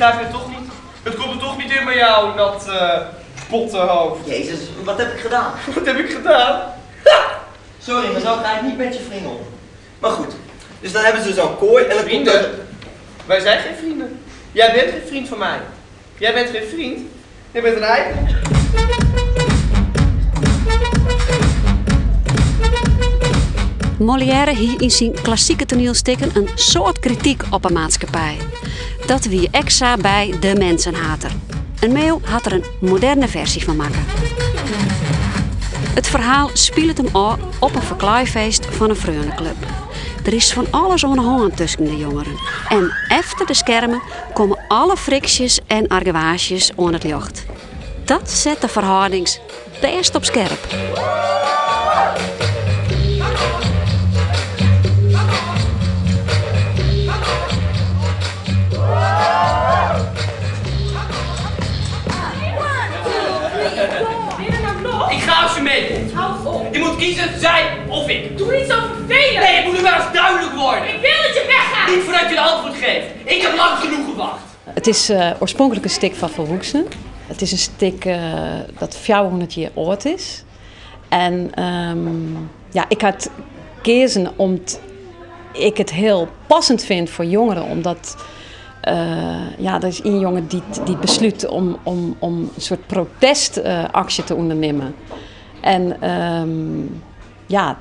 begrijp je toch niet. Het komt er toch niet in bij jou, dat botte hoofd. Jezus, wat heb ik gedaan? Wat heb ik gedaan? Sorry, maar zo ga ik niet met je vrienden om. Maar goed, dus dan hebben ze zo'n kooi en dan komt Vrienden? er... Wij zijn geen vrienden. Jij bent geen vriend van mij. Jij bent geen vriend. Jij bent een eikel. Molière hie yn syn klassike toanielstikken in soad krityk op 'e maatskippij. Dat wie ek sa by De Mensenhater. In Meeuw hat der in moderne fersy fan makke. It ferhaal spilet him ôf op in ferklaaifeest fan in freoneklup. Der is fan alles oan 'e hân tusken de jongeren en efter de skermen komme alle friksjes en argewaasjes oan it ljocht. Dat set de ferhâldings bêst op skerp. Ik ga als je meekomt. Hou op. Je moet kiezen, zij of ik. Doe niet zo vervelend. Nee, het moet nu maar eens duidelijk worden. Ik wil dat je weggaat. Niet voordat je een antwoord geeft. Ik heb lang genoeg gewacht. It is oarspronklik in stik foar folwoeksenen. It is in stik dat 400 jier âld is. En ja, ik ha it keazen om't ik it hiel passend fyn foar jongeren, omdat ja, der is ien jonge dy't beslút om om in soart protestaksje te ûndernimmen. En ja,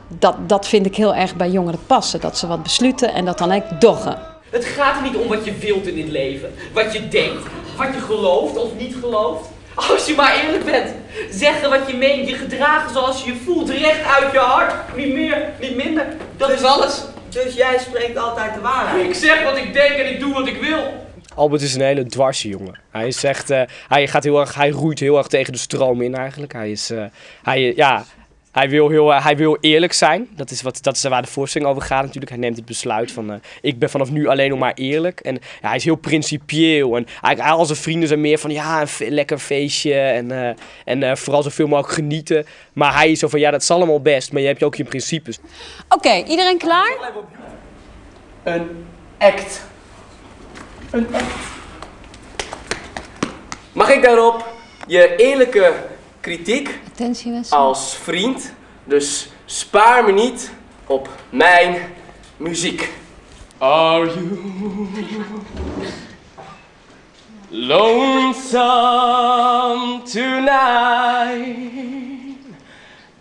dat fyn ik hiel erch by jongeren passen, dat se wat beslute en dat dan ek dogge. Het gaat er niet om wat je wilt in dit leven, wat je denkt, wat je gelooft of niet gelooft. Als je maar eerlijk bent. Zeggen wat je meent, je gedragen zoals je je voelt, recht uit je hart. Niet meer, niet minder. Dat is alles. Dus jij spreekt altijd de waarheid? Ik zeg wat ik denk en ik doe wat ik wil. Albert is een hele dwarse jongen. Hij is echt, hij gaat heel erg, hij roeit heel erg tegen de stroom in eigenlijk. Hij is, hij, ja, hij wil heel, hij wil eerlijk zijn. Dat is, wat, dat is waar de voorstelling over gaat natuurlijk. Hij neemt het besluit van, ik ben vanaf nu alleen nog maar eerlijk. En ja, hij is heel principieel. En eigenlijk al zijn vrienden zijn meer van, ja, een lekker feestje. En vooral zoveel mogelijk genieten. Maar hij is zo van, ja, dat zal allemaal best. Maar je hebt ook je principes. Oké, iedereen klaar? Een act. Een act. Mag ik daarop je eerlijke kritiek Attentie, Wessel. als vriend? Dus spaar me niet op mijn muziek. Are you lonesome tonight?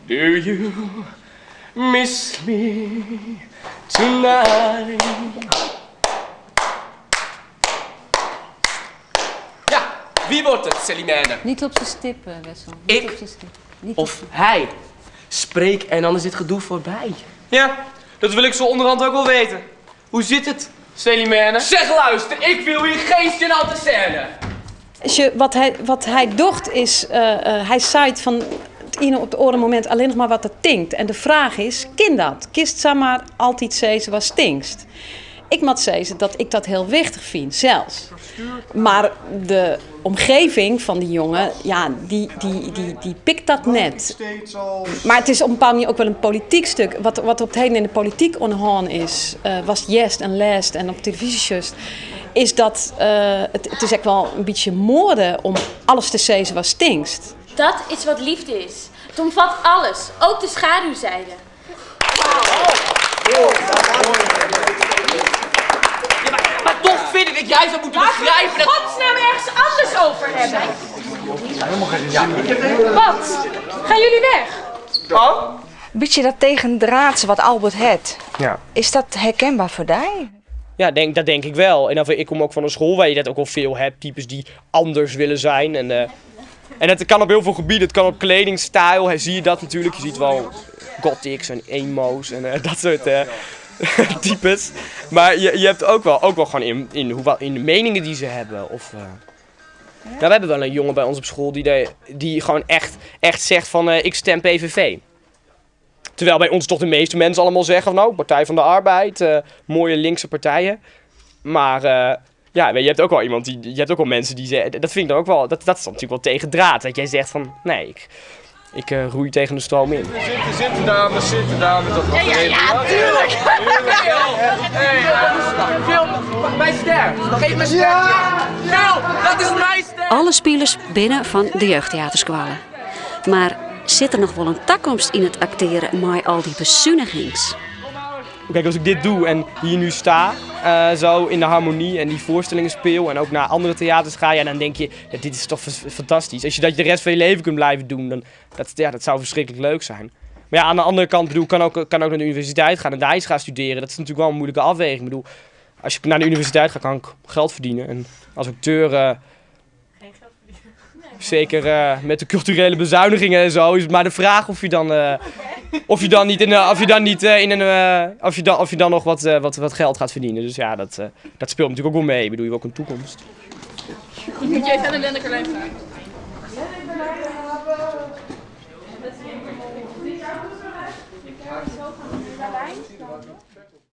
Do you miss me tonight? Ja, wie wordt het, Celimene? Niet op zijn stip, Wessel. Niet Ik op zijn stip. Niet Of hij? Spreek en dan is dit gedoe voorbij. Ja, dat wil ik zo onderhand ook wel weten. Hoe zit het, Celimene? Zeg luister, ik wil hier geen gênante scène. Als je, wat hij, wat hij docht is, hij zaait van het ene op het oren moment alleen nog maar wat er tinkt. En de vraag is, kin dat? Kist maar altijd zeggen wat stinkst? Ik moet zeggen dat ik dat heel wichtig vind, zelfs. Maar de omgeving van die jongen, ja, die pikt dat net. Maar het is op een bepaalde manier ook wel een politiek stuk. Wat op het heden in de politiek on hand is, was jest en last en op televisie just, is dat het is echt wel een beetje moorden om alles te zeggen wat stinkst. Dat is wat liefde is. Het omvat alles, ook de schaduwzijde. Ja, maar toch vind ik dat jij zou moeten Laten we het begrijpen in dat... godsnaam ergens anders over hebben. Wat? Gaan jullie weg? Oh? Beetje dat tegendraadse wat Albert het. Ja. Is dat herkenbaar voor jou? Ja, dat denk ik wel. En dan, ik kom ook van een school waar je dat ook al veel hebt. Types die anders willen zijn. En dat kan op heel veel gebieden. Het kan op kledingstijl. Hè, zie je dat natuurlijk. Je ziet wel gothics en emo's en dat soort types. Maar je hebt ook wel gewoon in de meningen die ze hebben. Of we hebben wel een jongen bij ons op school die gewoon echt zegt van ik stem PVV. Terwijl bij ons toch de meeste mensen allemaal zeggen van nou, Partij van de Arbeid, mooie linkse partijen. Maar ja, je hebt ook wel iemand die, je hebt ook wel mensen die zeggen, dat vind ik dan ook wel, dat is dan natuurlijk wel tegen draad. Dat jij zegt van nee, ik roei tegen de stroom in. Zitten, zitten dames, zitten dames. Dat was Ja, ja, ja, tuurlijk. Hey, film, mijn ster. Geef mijn ster. Phil, dat is mijn stem! Alle spilers binne fan de jeugdteaterskoalle. Mar sit der noch wol in takomst yn it aktearen mei al dy besunigings? Kijk, als ik dit doe en hier nu sta, eh, zo in de harmonie en die voorstellingen speel en ook naar andere theaters ga, ja, dan denk je, ja, dit is toch fantastisch. Als je dat de rest van je leven kunt blijven doen, dan dat, ja, dat zou verschrikkelijk leuk zijn. Maar ja, aan de andere kant, bedoel, ik kan ook naar de universiteit gaan en daar iets gaan studeren. Dat is natuurlijk wel een moeilijke afweging. Ik bedoel, als ik naar de universiteit ga, kan ik geld verdienen. En als acteur, zeker met de culturele bezuinigingen en zo, is het maar de vraag of je dan niet in, of je dan niet in een, of je dan nog wat geld gaat verdienen. Dus ja, dat speelt natuurlijk ook wel mee. Ik bedoel, je wil ook een toekomst. Moet je even aan de Carlijn vragen?